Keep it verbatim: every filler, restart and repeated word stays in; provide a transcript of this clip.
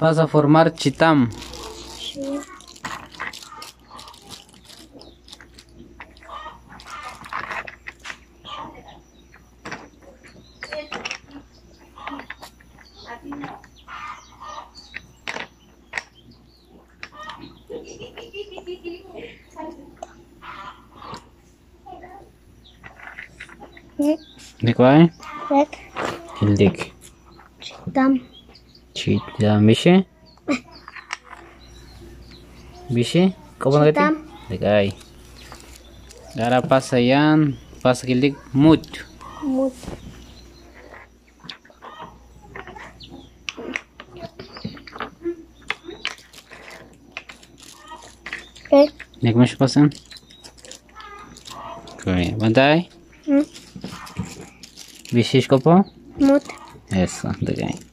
Vas a formar chitam. Dik vai? Dik. Ildik. Chitam. Chitam. Bixe? Bixe? K'o van? Chitam. Dik ai. Ara pasa yan, pasa kildik mut. Mut. Dik mix pasan. Kore bantai. Bixe xk'opo? Mut. Eso, dik ai.